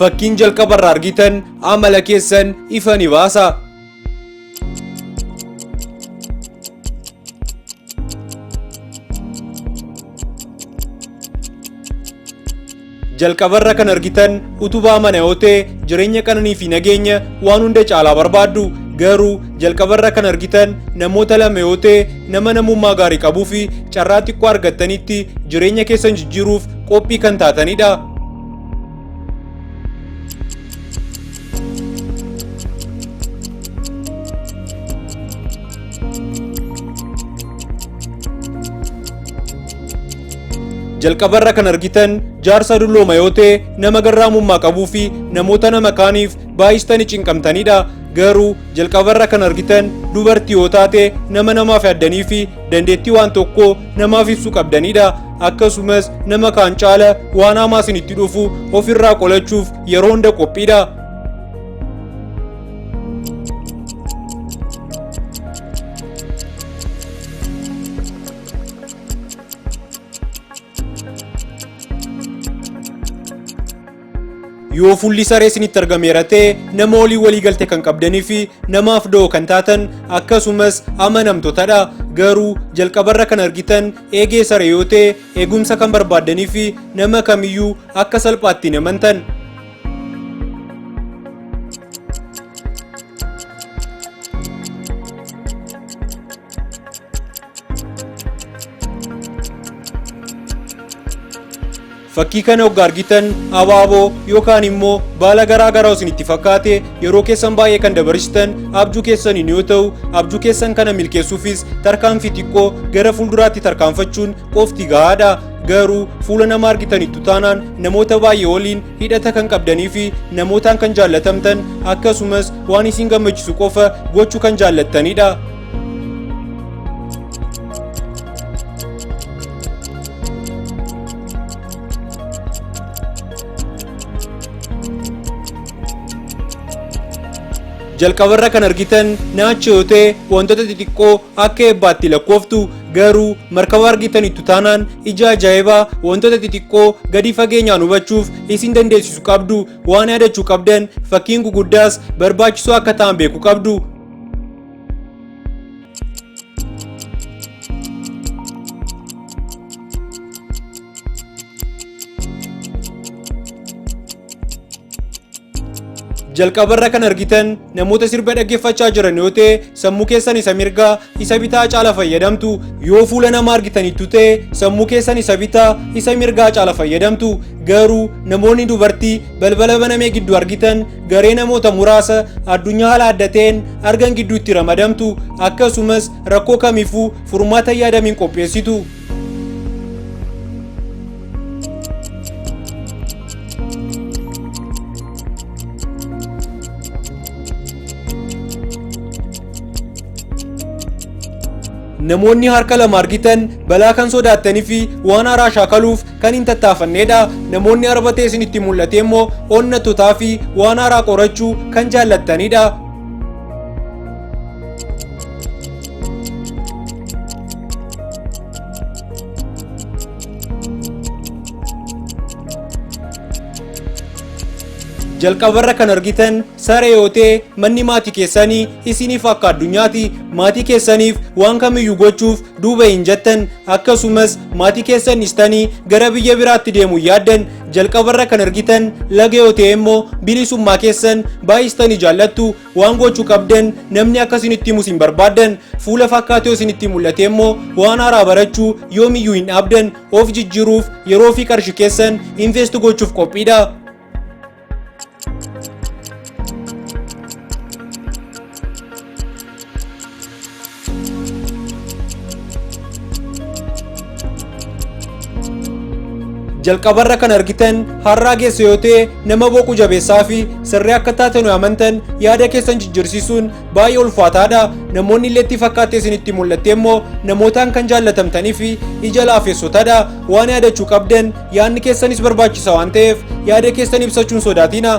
Fakkiin jalqabarraa argitan amala keessan ifa ni baasa. Jalqabarra kan argitan utubaa mana yoo ta'e jireenya qananii fi nageenya waan hunda caalaa barbaaddu. Garuu jalqabarra kan argitan namoota lama yoo ta'e nama namummaa gaarii qabuu fi carraa xiqqoo argattanitti jireenya keessan jijjiiruuf qophii kan taatanidha. Jalqabarra kan argitan jaarsa dullooma yoo ta'e nama garraamummaa qabuu fi namoota nama kaaniif baay'istanii cinqamtanidha. Garuu jalqabarra kan argitan dubartii yoo taate nama namaaf yaaddanii fi dandeettii waan tokko namaaf ibsuu qabdanidha. Akkasumas nama kaan caala waan hamaa isinitti dhufu ofirraa qolachuuf yeroo hunda qophiidha. Yoo fuulli saree isinitti argameera ta'e nama walii walii galte kan qabdanii fi namaaf da'oo kan taatan akkasumas amanamtootadha. Garuu jalqabarra kan argitan eegee saree yoo ta'e eegumsa kan barbaaddanii fi nama kamiyyuu akka salphaatti hin amantan. Fakkii kana hoggaa argitan abaaboo yookaan immoo baala garaa garaa isinitti fakkaate yeroo keessan baay'ee kan dabarsitan abjuu keessaniin yoo ta'u abjuu keessan kana milkeessuufis tarkaanfii xiqqoo gara fuulduraatti tarkaanfachuun qofti gahaadha. Garuu fuula nama argitanittu taanaan namoota baay'ee waliin hidhata kan qabdanii fi namootaan kan jaallatamtan akkasumas waan isin gammachiisu qofa gochuu kan jaallattanidha. Jalqabarra kan argitan naacha yoo ta'e wantoota xixiqqoo akka eebbaatti lakkooftu. Garuu markaba argitanittu taanaan ija ajaa'ibaa wantoota xixiqqoo gadi fageenyaan hubachuuf isin dandeessisu qabdu. Waan yaadachuu qabdan fakkiin guguddaas barbaachisoo akka ta'an beekuu qabdu. Jalqabarra kan argitan namoota sirba dhaggeeffachaa jiran yoo ta'e sammuu keessan isa mirgaa isa bitaa caala fayyadamtu. Yoo fuula nama argitanittu ta'e sammuu keessan isa bitaa isa mirgaa caala fayyadamtu. Garuu namoonni dubartii balbala banamee gidduu argitan garee namoota muraasa addunyaa haala adda ta'een argan gidduutti ramadamtu. Akkasumas rakkoo kamiifuu furmaata yaadamiin qopheessitu. Namoonni harka lama argitan balaa kan sodaattanii fi waan haaraa shaakaluuf kan hin tattaafannedha. Namoonni arba ta'e isinitti mul'ate immoo onnattotaa fi waan haaraa qorachuu kan jaallattanidha. Jalqabarra kan argitan saree yoo ta'e manni maatii keessanii isiniif akka addunyaati. Maatii keessaniif waan kamiyyuu gochuuf duuba hin jettan. Akkasumas maatii keessan dhiistanii gara biyya biraatti deemuu yaaddan. Jalqabarra kan argitan laga yoo ta'e immoo bilisummaa keessan baay'istanii jaallattu. Waan gochuu qabdan namni akka isinitti himus hin barbaaddan. Fuula fakkaatee isinitti mul'ate immoo waan haaraa barachuu yoomiyyuu hin dhaabdan. Of jijjiiruuf yeroo fi qarshii keessan invest gochuuf qophiidha. Jalqabarra kan argitan har'aa geesse yoo ta'e nama boqu jabeessaa fi sirrii akka taatan amantan yaada keessan jijjiirsiisuun baay'ee ulfaataadha. Namoonni illee itti fakkaattee isinitti mul'atte immoo namootaan kan jaallatamtanii fi ija laafessotadha. Waan yaadachuu qabdan yaadni keessanis barbaachisa waan ta'eef yaada keessan ibsachuun sodaatina.